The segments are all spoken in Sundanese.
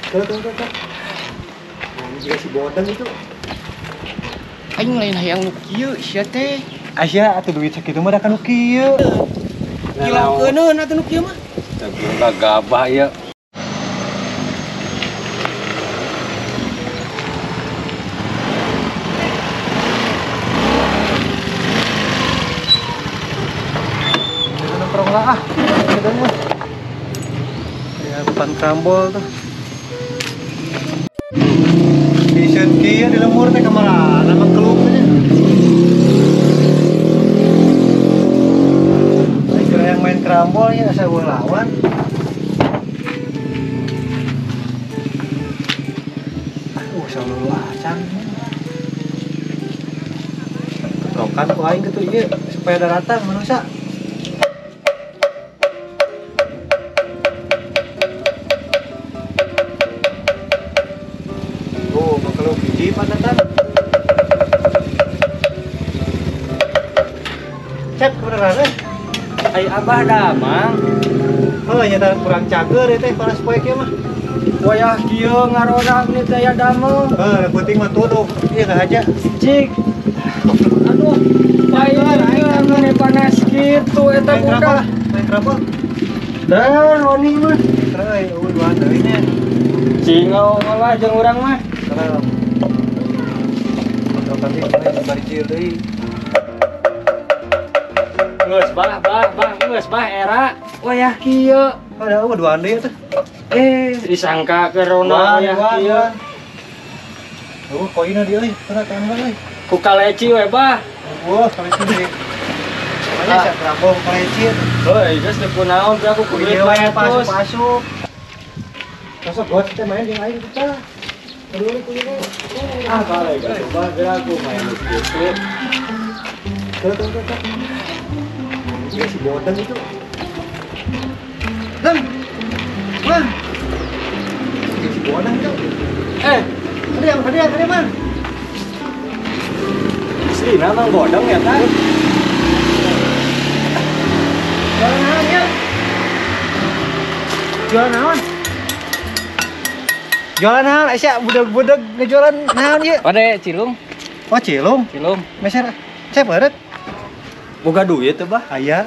Tuh tuh tuh. Nah, ini juga si bodeng itu. Aing lain hayang nu kieu sia teh. Aya atuh duit sakitu mah da ka nu kieu. Kilaukeun atuh nu kieu mah. Teu gabah ieu. Nongkrong lah ah. Sedang mah. Ya depan krambol tuh. Vision kieu di lembur teh kamarana mah keluk nya. Kira yang main kerambol ya asa eueuh lawan. Selalu acan. Ketrokan ku aing kitu ieu supaya daratan manusia. Oh, kalau biji panatan. Cep kebenaran eh. Ai abah damang. Heuh nya kurang cager teh panas poe kieu mah. Wayah kieu ngaroda ni teh aya damel. Heuh, penting mah tuduh. Ieu ngahaja. Cik. Aduh, paeun aing panas kitu eta budak. Main kerapol. Dah, wani mah. Euy, eueuh duaan deui nya. Cingau lah jeung urang mah. Salam. Kontrokan deui main bari cil deui. Geus bah bah bah geus bah era wayah kieu. Ada eueuh duaan deui atuh. Disangka ke rona wayah kieu. Eueuh koinna di euy, teu tembak euy. Ku kaleci we bah. Wah, kaleci deui. Makanya sia kerambol kaleci. Heuh, geus teu kunaon teh aku ku duit bae asup. Masa got teh main jeung aing kita. Aduh, ku ieu. Ah, balik coba geura aku main gitu. Tuh tuh tuh. Ini si bodeng itu. Deng. Wah. Ini si bodeng itu. Ada yang man. Asli nama bodeng ya kan? Jualan naon ya? Jualan naon? Jualan naon Aisyah budeg-budeg ngejualan naon ieu? Pada cilung. Oh, cilung. Cilung. Meser. Cep eureut. Boga duit teh, Bah. Aya.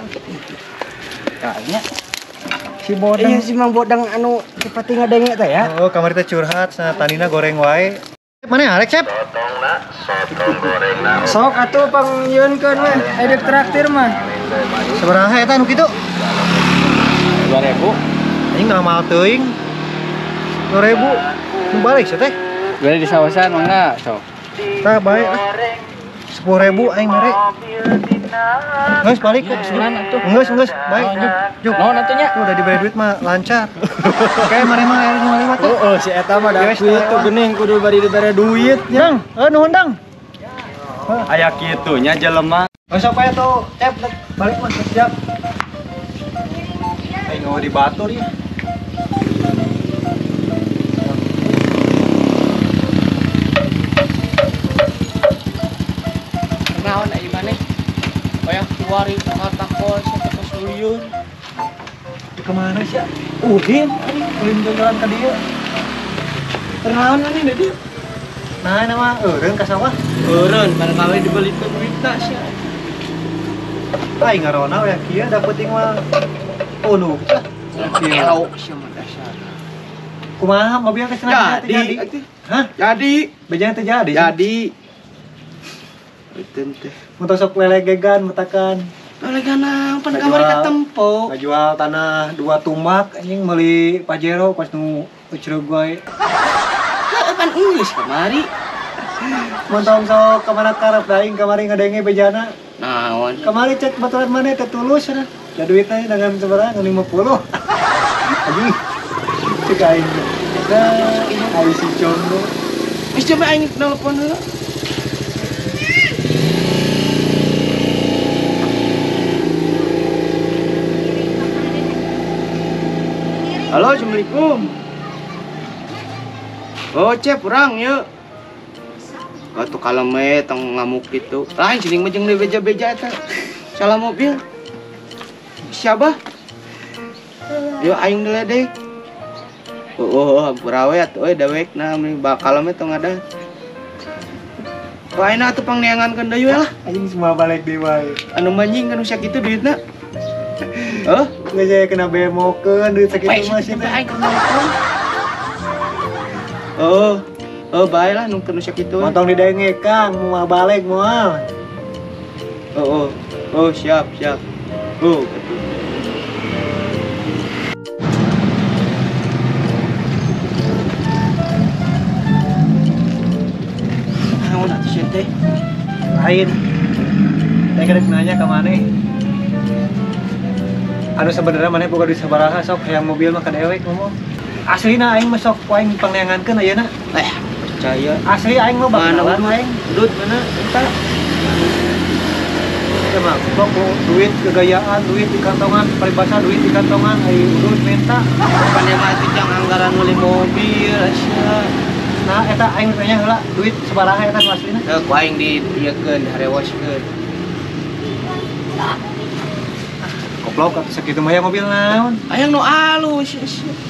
Kayaknya si bodeng. Iya si Mang Bodeng anu seperti ngadenge teh ya. Oh, kamari teh curhat sana tanina goreng wae. Mana arek, Cep? Sok atuh pangyeunkeun we, aya traktir mah. Sabaraha eta nu kitu? 2000. Anjing ngamal teuing. 2000. Nu balik sia teh. Beli di sawasan mangga, sok. Tah bae ah. 10.000 aing mere. Geus balik kok. Geus geus bae juk. Naon atuh nya? Udah diberi duit mah lancar. Kayak mare mah aya nu ngaliwat. Heeh, si eta mah da kitu geuning kudu bari dibere duit nya. Heuh nuhun dang. Aya kitu nya jelema. Geus apa tuh, Cep balik mah siap. Aing di batur ya. Naon ai maneh? Wayah kuari katakon satos luyun. Di kemana sih? Ulin, ulin jalan ka dieu. Naon maneh di dieu? Nah, nama eureun ka sawah. Eureun barangkali dibelikeun duitna sia. Aing ngarona we kieu da penting mah unu tah. Elo sia mah dasar. Kumaha mobil teh cenah jadi? Hah? Jadi. Bejana teh jadi. Jadi. Iten teh. Mun sok lelegegan metakan. Lelegegan pan kamari katempo. Ngajual tanah 2 tumbak anjing meuli Pajero pas nu ucrug wae. Heuh pan geus kamari. Mun tong sok ka mana karep aing kamari ngadenge bejana. Naon? Kamari cek baturan maneh teh tulus cenah. Da duitna dengan sabaraha 50. Anjing. Cek aing. Da aing si Condo. Geus coba aing telepon heula. Halo, Assalamualaikum. Oh, Cep, urang yuk. Atuh kalem we tong ngamuk gitu. Lain sining mah jeung beja-beja eta. Salah mobil. Siapa? Yo aing diledek. Oh, hampura we atuh euy dewekna bakal mah tong ada. Wah, ayeuna atuh pangneangankeun deui we lah. Anjing semua balik deui wae. Anu manjing kan usia kitu duitna. Heuh, geus aya kena bemokeun duit sakitu mah sih. Oh. Oh, bae lah nu usia kitu. Montong didenge Kang, moal balik moal. Oh, oh. Oh, siap, siap. Oh, gitu. Naon atuh sieun teh? Lain. Teh kerek nanya ka maneh. Anu sebenarnya maneh boga duit sabaraha sok hayang mobil mah ka dewek ngomong. Aslina aing mah sok ku aing pangneangankeun ayeuna. Percaya. Asli aing mah bakalan aing. Udut mana? Eta. Ya mah, goblok duit kegayaan, duit di kantongan, paribasa duit di kantongan, ai udut minta. Pan mah atuh jang anggaran meuli mobil sia. Nah, eta aing tanya heula duit sabaraha eta nu aslina? Heuh, ku aing di ieukeun, harewoskeun. Goblok atuh sakitu mah ya mobil naon? Hayang nu alus.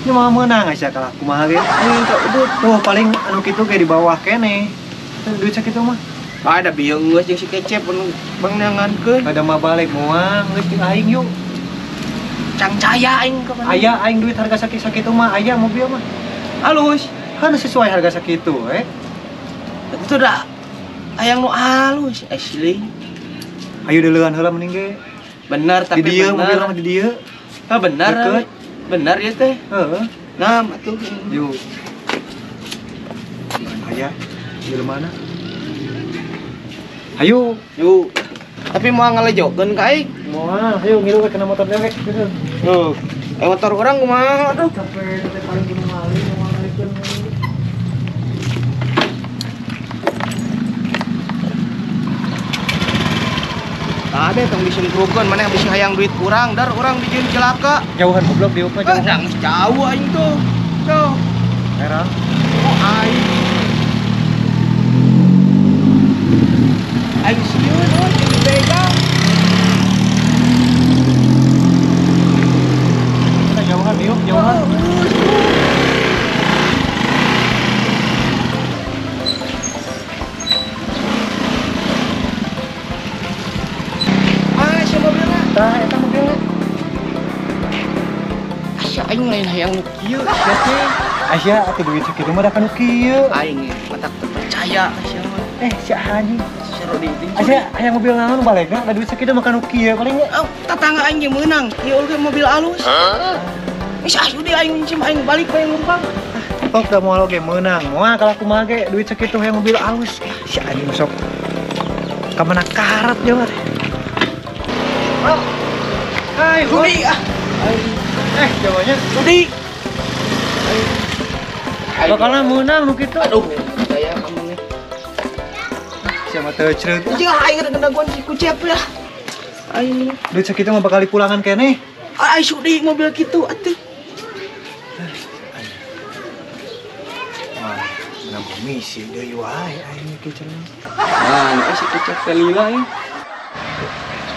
Ini mah meunang sia kalah kumaha ge? Aing teh udut. Tuh paling anu kitu ge di bawah keneh. Duit sakitu mah. Ada bieu geus jeung si Kecep anu pangneangankeun. Ada mah balik moal geus jeung aing yuk. Cang caya aing ka mana? Aya aing duit harga sakitu mah aya mobil mah. Alus. Kan sesuai harga sakitu we. Itu dah hayang nu alus asli. Ayo deuleuan heula mending ge. Benar tapi di dieu benar. Mobil mah di dieu. Hah, benar. Deket. Benar ya teh. Heeh. Nah, atuh. Yuk. Aya di mana? Ayo, yuk. Tapi mau ngalejokeun ka aing? Moal, ayo ngilu we kana motor dewek gitu. Tuh. Motor urang kumaha aduh. Capek teh paling kudu maling, moal ngalikeun. Ada tong disungkrukeun maneh bisi hayang duit kurang, dar urang dijieun celaka. Jauhan goblok diuk mah jauhan. Jauh, jauh aing tuh. Tuh. Era. Oh aing. Aing sieun euy jeung dipegang. Kita jauhan diuk, jauhan. Mana sih mobilna? Tah eta mobilna. Asa aing lain hayang nu kieu sia teh. Aya atuh duit sakitu mah da ka nu kieu. Aing mata teu percaya sia mah. Si anjing. Asa hayang mobil naon balegna da duit sakitu mah ka nu kieu paling ge. Oh, tatangga aing ge meunang. Ieu oge mobil alus. Geus ayo deui aing cim aing balik bae ngumpang. Tok da moal oge meunang. Moal kalah kumaha ge duit sakitu hayang mobil alus. Si anjing sok ka mana karat jeung teh. Oh. Hai, Sudi ah. Jawanya Sudi. Bakalna meunang nu kitu. Aduh, saya kamu nih. Siapa teu cereut. Jeung aing rek ngedagoan si Kucep ya. Aing duit sakitu mah bakal dipulangan keneh. Aing sudi mobil kitu atuh. Wah, menang komisi deui wae aing kieu cenah. Nah, si Kucep teh lila euy.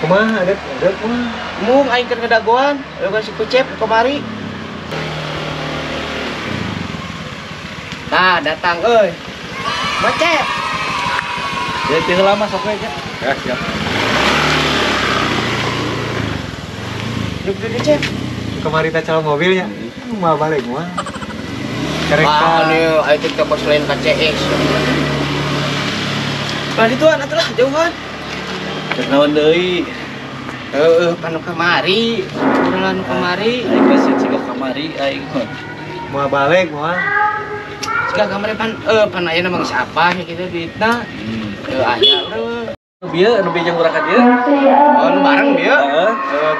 Kumaha adat kumaha? Mung aing keur ngedagoan, eueuh si Kucep kamari. Nah, datang euy. Macet. Ya tinggal lama sok aja. Ya, siap. Duduk dulu, Cep. Kemari teh calon mobilnya. Mau balik moal. Kereta. Wah, nih aing teh toko selain KCX. Lah dituan atuh lah jauhan. Cek naon deui? Heueuh, panu kamari. Ulah nu kamari. Aing geus siga kamari aing mah. Moal balik moal. Siga kamari pan pan ayeuna mah geus apa kitu duitna. Heuh aya urang. Bieu anu bieu jeung urang ka dieu. Oh, nu bareng bieu. Heeh.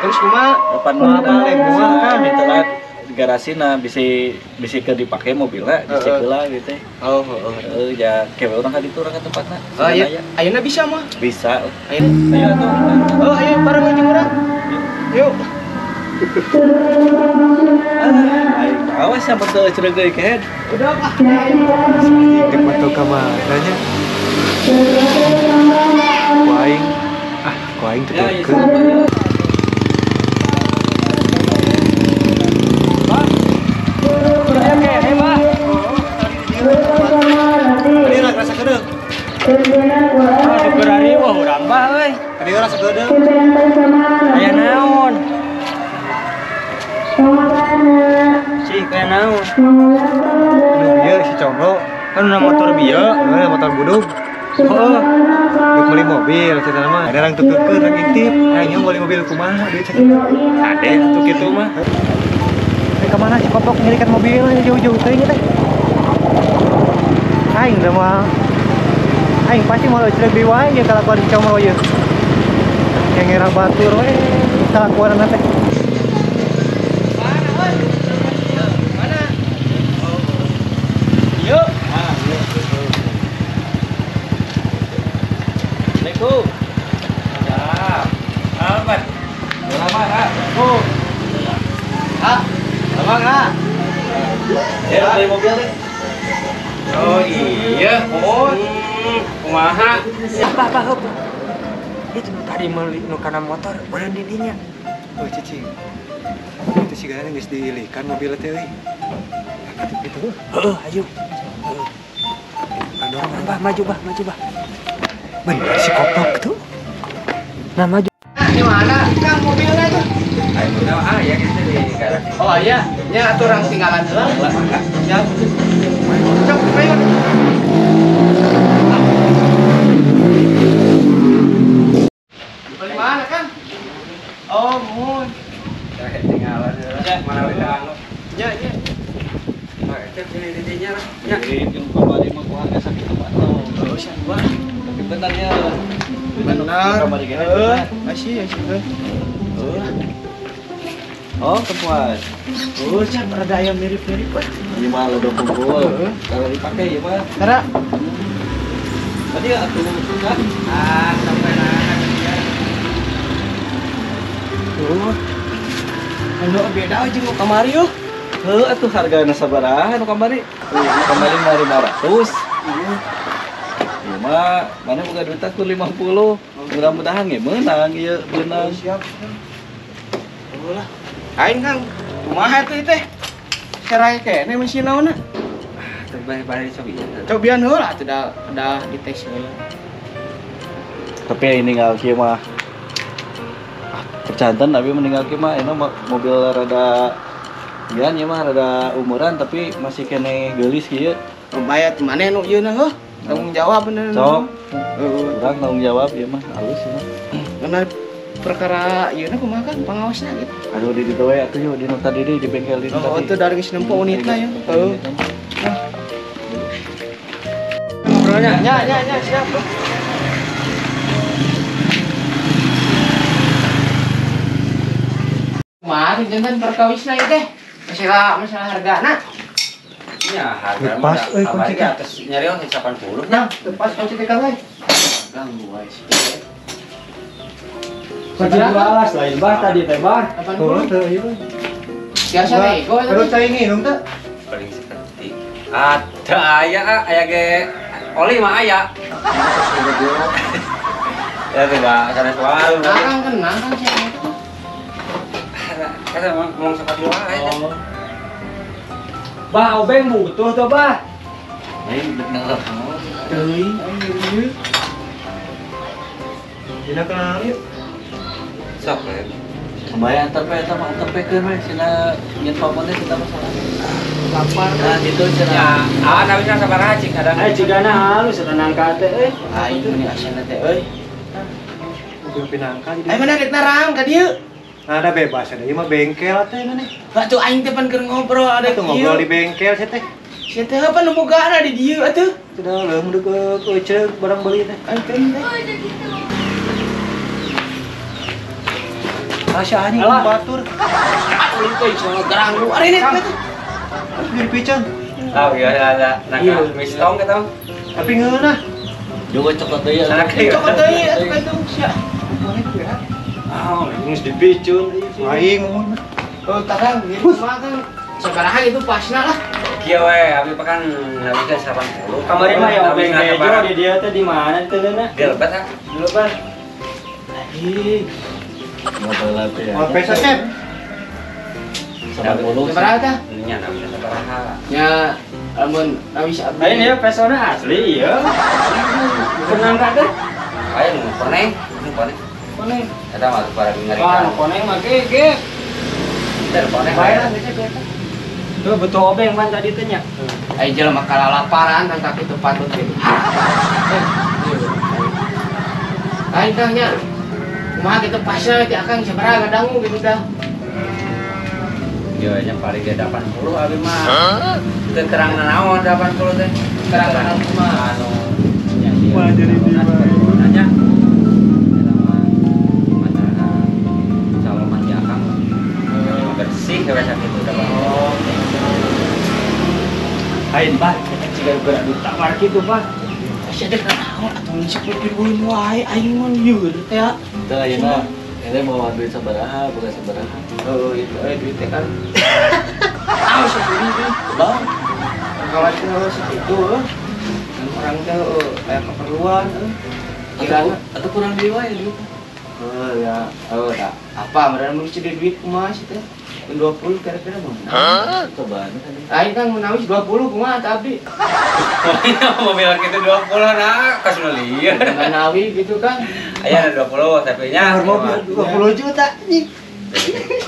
Terus kumaha? Pan Moal balik moal kan. Mitelat di garasina bisi bisi keur dipake mobilna dicek heula gitu. Oh, heeh. Heeh, ya kewe urang ka ditu urang ka tempatna. Oh, iya. Ayeuna bisa mah? Bisa. Ayo. Ayo atuh. Oh, ayo bareng jeung urang. Yuk. Aing awas sampe teu ceureuh deui kehed. Udah, Pak. Anjing teh foto ka mana nya? Ku aing. Ah, ku aing teu Ya, teukeun. Bang. motor sagedeung. Aya naon? Cih, kaya naon? Anu bieu si Comro, kan na motor bieu, na motor budug. Heeh. Duk meuli mobil cenah mah. Ada orang tuturkeun rek intip, hayang meuli mobil kumaha duit sakitu. Ade atuh kitu mah. Eh ka mana si Koplok nyerikan mobil jauh-jauh teuing teh. Aing teh mah. Aing pasti moal euceuk deui wae ieu kalakuan si Comro ieu. Yang ngerang batur we kalakuanna teh. Mana euy? Mana? Ieu. Ah, ieu. Assalamualaikum. Ya. Alamat. Alamat, ha. Oh. Ha. Abang, ha. Ya, beli mobil deh. Oh iya. Oh. Kumaha? Apa? Itu tadi meuli nu kana motor, beureun di dinya. Oh, cicing. Itu sigana geus diilikan mobil teh euy. Gitu. Heeh, ayo. Heeh. Bah, maju bah, maju bah. Bener si Koplok tuh. Nah, maju. Di mana Kang mobilnya tuh? Ayo, ah ya kita di garasi. Oh iya, nya atuh urang tinggalan heula. Ya. Cok, ayo. Beli mana, Kang? Oh, mun. Tinggalan heula. Mana we anu? Nya, nya. Cek di dinya lah. Nya. Jeung kamari mah ku harga sakitu mah. Oh, sia gua. Tapi benarnya benar. Kamari gini. Heeh, masih ya. Oh, kepuas. Oh, sia rada aya mirip-mirip weh. Ieu mah lodok kumpul. Kalau dipakai ieu mah. Tara. Tadi atuh kan. Ah, sampai nah. Tuh. Anu beda jeung nu kamari euy. Heuh atuh hargana sabaraha nu kamari? Kamari mah 500. Ieu mah mana boga duit aku 50. Mudah-mudahan ge meunang ieu beunang. Siap. Lah. Aing Kang, kumaha tuh teh? Serai kene mesin naonna? Teu bari cobian. Cobian heula atuh da dites heula. Tapi ini ninggal kieu mah. Percanten tapi meninggal kieu mah ini mobil rada ya nya mah rada umuran tapi masih kene geulis kieu. Bayar maneh nu ieu na heuh. Tanggung jawab bener. Sok. Heeh, urang tanggung jawab ieu mah halus ieu mah. Karena perkara ieu na kumaha kan pangawasna gitu. Aduh di ditu we atuh yeuh di nu tadi di bengkel di tadi. Oh, itu dari geus nempo unitna ya. Heeh. Ngobrolnya. Nya nya nya siap. Kumaha jantan perkawisna ieu teh? Masalah hargana. Iya, harga pas euy kunci ke atas nyari 80. Nah, pas kunci teh Kang euy. Ganggu wae sih. Kunci alas lain bah tadi teh bah. 80 teu ieu. Biasa nego eta. Terus cai nginum teh? Paling seperti ada aya aya ge oli mah aya. Ya tidak sanes warung. Kang kenang Kang sia itu. Kata mau sepatu wae teh. Bah, obeng butuh tuh, bah. Lain bener. Teuing aing ieu. Dina kenal ieu. Sok we. Kebayang antar we eta mah antar pekeun we cenah nyen pamon teh cenah masalah. Lapar. Nah gitu cenah. Ya, awan awina sabaraha cik kadang. Eh cigana halus nangka teh euy. Aing meni asana teh euy. Mobil pinangka jadi. Aing mana rek narang ka dieu? Nah, ada bebas ada ieu mah bengkel teh maneh. Batu aing teh pan keur ngobrol ada tuh ngobrol di bengkel sia teh. Sia teh apa nu bogana di dieu atuh? Sudah leuh mun ke eceuk barang beli teh. Aing teh. Asya anjing batur. Atuh teh sono geranggu. Ari ini teh. Terus jadi pican. Ah iya ada nangka mistong eta. Tapi ngeunah. Juga cokot deui. Cokot deui atuh ka sia. Ah, geus dipicun. Aing ngomong. Oh, takang gitu mah kan sabaraha itu pasna lah. Kieu we, abi pakan habisna 80. Kamari mah ya obeng bejo di dia teh di mana teh deuna? Di lebat ah. Di lebat. Ih. Ngobrol teh. Oh, peso cep. 80. Sabaraha tah? Nya habisna sabaraha. Nya lamun awis abdi. Lain ya pesona asli ieu. Penangka teh. Ayo nu koneng, nu koneng. koneng. Eta mah para ngerikan. Wah, koneng mah ge. Ter koneng. Bayaran geus eta. Tuh betul obeng man tadi teh nya. Ai jelema kalalaparan kan tapi teu patut ge. Lain tah nya. Kumaha kitu pasna ti akang sabaraha ngadangu gitu tah. Yo nya paling ge 80 abi mah. Teu terang naon 80 teh. Terang naon kumaha anu nya ieu. Wah jadi di nanya. Eta mah masalah calon ti akang. Bersih we sakitu teh. Oh. Lain bah, kita ciga geura ditawar kitu bah. Sia dek naon atuh ngisi piluin wae aing mah lieur teh. Teu ayeuna ini mau duit sabaraha, boga sabaraha. Oh, itu duit teh kan. Ah, sendiri teh. Bang, kalau teh segitu heuh. Kan orang teh aya keperluan heuh. Kira atau kurang deui wae duit. Oh ya, oh tak. Apa meureun mun ciri duit kumaha sih teh? 20 kira-kira mah. Hah? Cobaan kan. Aing kan menawis 20 kumaha tah abdi. Mobil kitu 20 nah, kasih lieur. Manawi gitu kan. Aya 20 tapi nya mobil 20 juta anjing.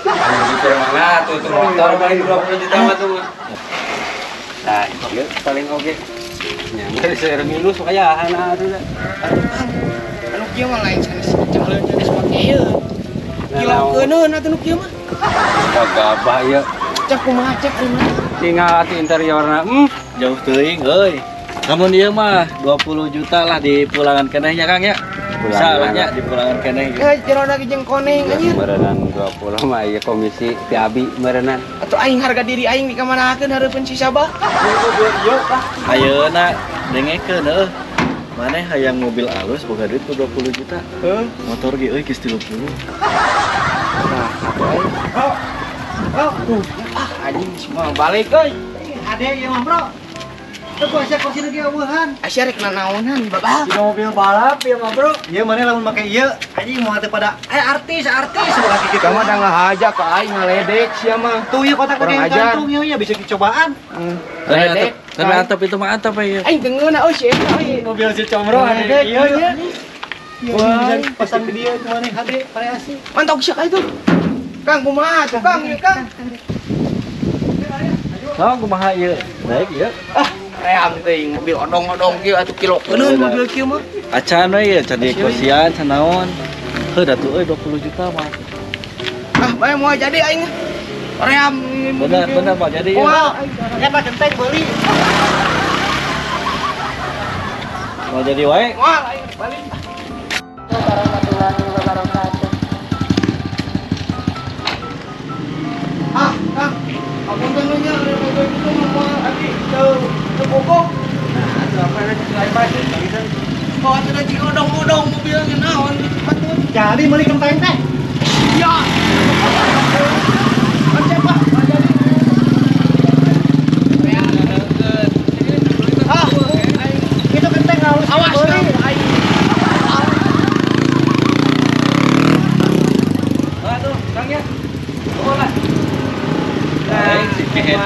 Anu mana tuh tuh motor paling 20 juta mah tuh. Nah, ieu paling oge. Nya geus minus kayahan atuh da. Anu kieu mah lain sanes cengleun sanes make ieu. Kilaukeun atuh nu kieu mah. Gagabah ieu. Cek kumaha cek kumaha. Tinggal atuh interiorna. Jauh teuing euy. Namun ieu mah 20 juta lah di pulangan keneh nya Kang ya. Bisa lah nya di pulangan keneh gitu. Eh jerona ge jeung koneng anjir. Meureunnan 20 mah ieu komisi ti abi meureunnan. Atuh aing harga diri aing dikamanakeun hareupeun si Sabah. Ayeuna dengekeun heuh. Maneh hayang mobil alus boga duit 20 juta. Heuh. Motor ge euy geus 30. Nah, atuh aing. Oh. Ah, anjing semua balik euy. Ade ieu mah, Bro. Teu kuasa kursi lagi eueuhan. Asa rek nanaonan, Bapak. Di mobil balap ieu mah, Bro. Ieu maneh lamun make ieu anjing moal teu pada artis boga kitu. Kamu da ngahaja ka aing ngaledek sia mah. Tuh ieu kotak gede kantung ieu nya bisa dicobaan. Ledek. Tapi atap itu mah atap ieu. Aing teu ngeunah euy si eta euy. Mobil si Comro ade ieu nya. Wah, bisa pasang di dia itu maneh hade variasi. Mantap sia ka itu. Kang kumaha tuh Kang ieu Kang. Nah, kumaha ieu? Baik ieu. Ah, ream teuing mobil odong-odong kieu atuh kilokeun mobil kieu mah. Acan we ieu can dikosian can naon. Heuh da tuh euy 20 juta mah. Ah, bae moal jadi aing. Ream bener bener mau jadi ieu. Moal. Eta genteng beuli. Mau jadi wae. Moal aing balik. Warahmatullahi wabarakatuh. Ah, Kang. Apunten nya mobil itu mah moal abdi teu teu bogoh. Nah, atuh apa na sesuai pasti bagisan. Oh, atuh da cing odong-odong mobilnya naon gitu patut. Jadi meuli kenteng teh. Ya. Macam apa? Jadi. Ah, itu kenteng halus. Awas aing. Aduh, Kang ya. Oh lah. Nah, si kehet.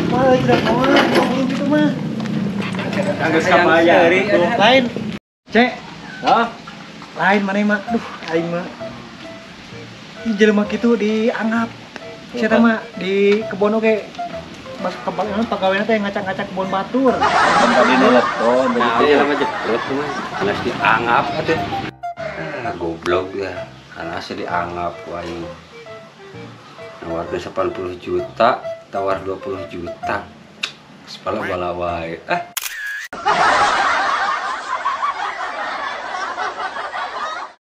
Wah, udah moal 20 gitu mah. Anggeus kabayar. Lain. Cek. Hah? Lain maneh mah. Duh, aing mah. Ieu jelema kitu dianggap. Sia mah di kebon oge. Mas kebon pegawainya teh ngacak-ngacak kebon batur. Kan tadi nelpon Nah, jelema jeprut mah. Anas dianggap atuh. Ah, goblok ya. Anas dianggap ku aing. Nawarkeun 80 juta, tawar 20 juta. Kepala bala wae. Ah.